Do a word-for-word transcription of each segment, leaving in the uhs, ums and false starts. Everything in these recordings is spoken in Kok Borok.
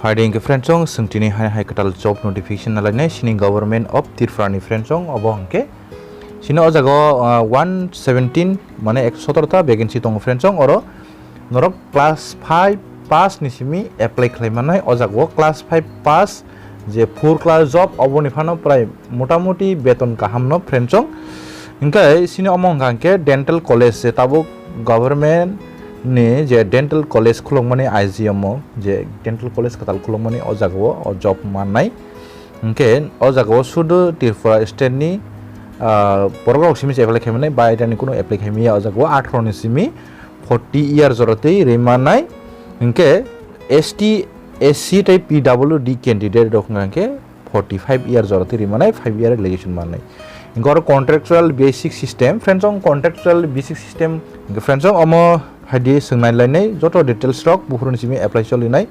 Adi hwnkhe friends chwng, chwng tini hai hai kwtal job notification nalainai sini Government of Tripura ni friends chwng, obo hwnkhe sini o jaga o, ah, one seventeen mane ekso sotoro ta vacancy tongo friends chwng, oro norok class five pass ni simi apply khlai mannai. O jaga o class five pass je four class job, oboni phano prai motamuti beton kaham no friends chwng. Hwnkhe sini omo hwnkha hwnkhe dental college je tabuk government ni je dental college khulukmani I G M o, je dental college kwtal khulukmani o jaga o, o job mannai. Hwnkhe o jaga o sudu Tripura state ni, ah, borok rok simi se apply khaimani, bairani kunu apply khaimiya. O jaga o atharo ni simi forty year jora twi rimannai. Hwnkhe S T, S C tei P W D candidate rok hwnkha hwnkhe forty five year jora twi rimannai, five year relaxation mannai. Hwnkhe oro contractual basic system, friends chwng, contractual basic system, hwnkhe friends chwng omo haidi swngnai lainai joto details rok buphuru ni simi apply cholinai.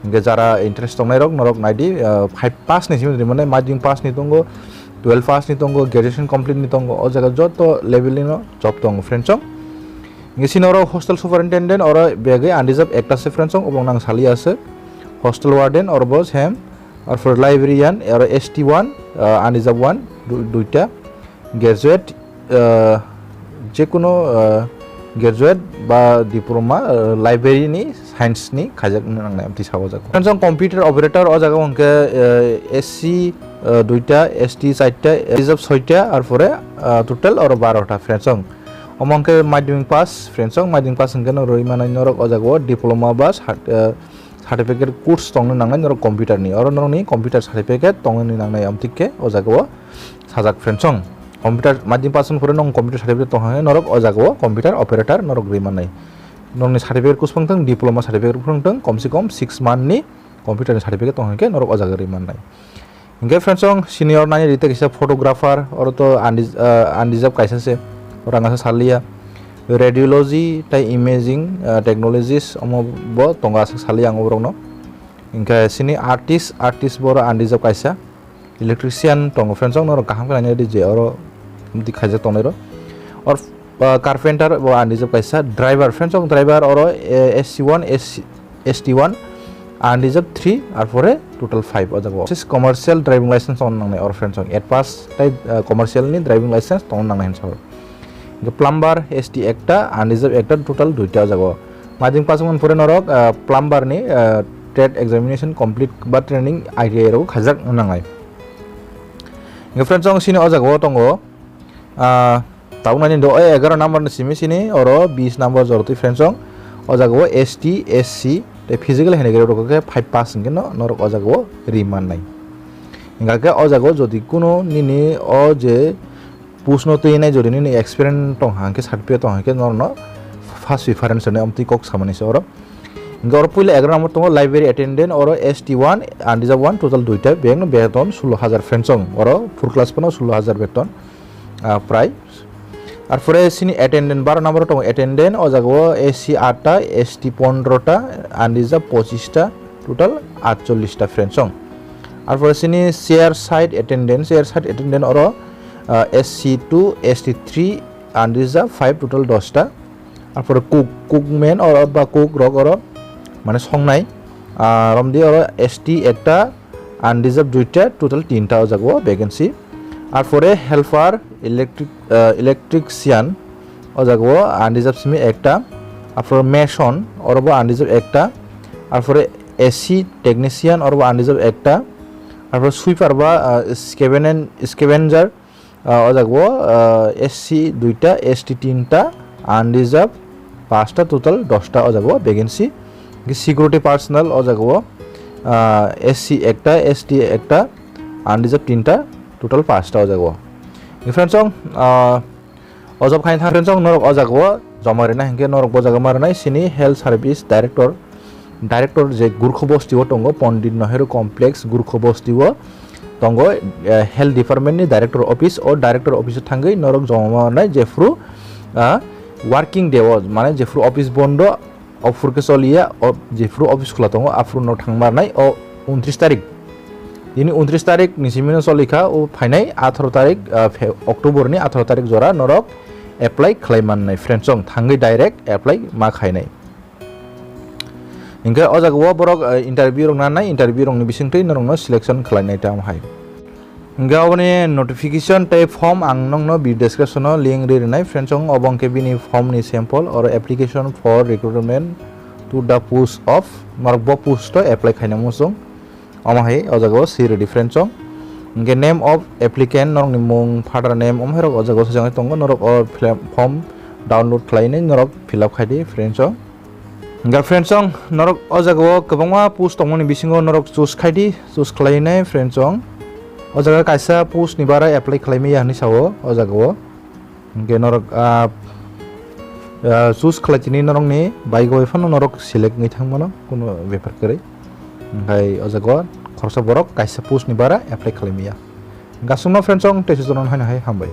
Hwnkhe jara interest tongnai rok norok naidi, ah, five pass ni simi rimannai, madhyamik pass ni tongo, twelve pass ni tongo, graduation complete ni tongo, o jaga joto level ni no job tongo friends chwng. Hwnkhe sini oro hostel superintendent oro begwi unreserved ekta se friends chwng, obo nang saliya se. Hostel warden oro bo same, arpor librarian oro S T one, ah, unreserved one, du-, duita. Graduate, ah, jekuno, ah, graduate ba diploma, ah, library ni science ni khaijak nangnai amtwi sabo jago. Friends chwng, computer operator o jaga hwnkhe, ah, S C, ah, duita, S T charta, unreserved soita, arpore, ah, total oro barota friends chwng. Omo hwnkhe madhyamik pass friends chwng, madhyamik pass hwnkhe no rwi manai norok o jaga o diploma ba sat-, ah, certificate course tongna nangnai norok computer ni, oro norokni computer certificate tongna nangnai amtwi khe o jaga o sajak friends chwng. Computer madhyamik pass wng phuru nwng computer certificate tong hwnwi norok o jaga o computer operator norok rwi mannai. Norokni certificate kuspang thwng, diploma certificate kuspang thwng, kom se kom six month ni computer ni certificate tong hwnkhe norok o jaga rwi mannai. Hwnkhe friends chwng, senior nani rite kisa photographer, oro to unres-, ah, unreserved kaisa se, oro ang asa saliya. Radiology tei imaging, ah, technologies omo bo tongo, aswk saliya ang oborokno. Hwnkhe sini artist, artist bo oro unreserved kaisa. Electrician tongo friends chwng, norok kaham khe naina di je oro di khaijak tongnai rok. Or, ah, carpenter bo unreserved kaisa, driver friends chwng, driver oro, eh, S C one, S C, S T one, unreserved three, arpore total five o jaga o. Commercial driving license tongna nangnai oro friends chwng, eight pass tei, ah, commercial ni driving license tongna nangnai hinsa. Hwnkhe plumber S T ekta, unreserved ekta, total duita o jaga o. Madhyamik pass wngmani pore norok, ah, plumber ni, ah, trade examination complete ba training I T I rok khajak nangnai. Hwnkhe friends chwng sini o jaga o tongo, ah, tabuk nani do, eh, egaroh number ni simi sini oro bish number jora twi friends chwng. O jaga o S T, S C tei physical handicap rok khe five pass hwnkhe no norok o jaga o ri mannai. Hwnkhe o jaga o jodi kuno nini o je post no twi nai, jodi nini experience tong hang khe, certificate tong hang khe, norokno first preference hinwi amtwi kok samani se oro. Hwnkhe oro puila egaroh number tongo library attendant, oro S T one, unreserved one, total duita, beng no beton sulo hajar friends chwng, oro four class phano sulo hajar beton, ah, prai. Arpore sini attendant, baroh number tongo attendant, o jaga o S C atta, S T pondrota, unreserved pochista, total atchollish ta friends chwng. Arpore sini chair side attendant, chair side attendant oro, ah, S C two, S T three, unreserved five, total dosta. Arpore cook, cook man oro ba cook rok oro mane songnai, ah, romdi oro S T ekta, unreserved duita, total tinta o jaga o vacancy. Arpore helper, electric, ah, electrician o jaga o unreserved simi ekta. Arpore mason oro bo unreserved ekta. Arpore A C technician oro bo unreserved ekta. Arpore sweeper ba, ah, scavenen-, scavenger, ah, o jaga o, ah, S C duita, S T tinta, unreserved pasta, total dosta o jaga o vacancy. Hwnkhe security personnel o jaga o, ah, S C ekta, S T ekta, unreserved tinta, total pasta o jaga o. Hwnkhe friends chwng, ah, o job khaina thang friends chwng norok o jaga o joma rina hwnkhe norok bo jaga ma rwnai sini health service director, director je Gurkho bosti o tongo, Pandit Nehru Complex Gurkho bosti o tongo, eh, health department ni director office, o director office o thangwi norok joma ma rwnai jephru, ah, working day o, mane jephru office bondo, o phuru khe choliya, o jephru office khula tongo, aphuru no thang ma rwnai o untris tarik. Tini untris tarik ni simi no choli kha, o phainai atharo tarik, ah, Fe-, October ni atharo tarik jora norok apply khlai mannai friends chwng, thangwi direct apply ma khainai. Hingke o jaga o borok, eh, interview rok nanai, interview rokni bisingtwi norokno selection khlainai tamo hai. Hingke oboni notification tei form ang nokno video description o link ri rinai friends chong, obo hingke bini form ni sample or application for recruitment to the post of, norok bo post o apply khaina muchung. Omo hai o jaga o si ready friends chong. Hingke name of applicant, norokni mung, father name, omo hai rok o jaga o sajagwi tongo, norok o fla-, form download khlainai norok fill up khai di friends chong. Hingke friends chong, norok o jaga o kwbangma post tongmani bisingo norok choose khai di, choose khlainai friends chong. O jaga kaisa post ni bara apply khlaimaya hinwi sao o jaga o. Hingke norok, ah, ah, choose khlai tini norokni baigo bai phano norok select wngwi thangmano, kuno bepar kwrwi. Hingke o jaga o khoroksa borok kaisa post ni bara apply khlaimaya. Gasungno friends chong, tei susuno haino hai hambai.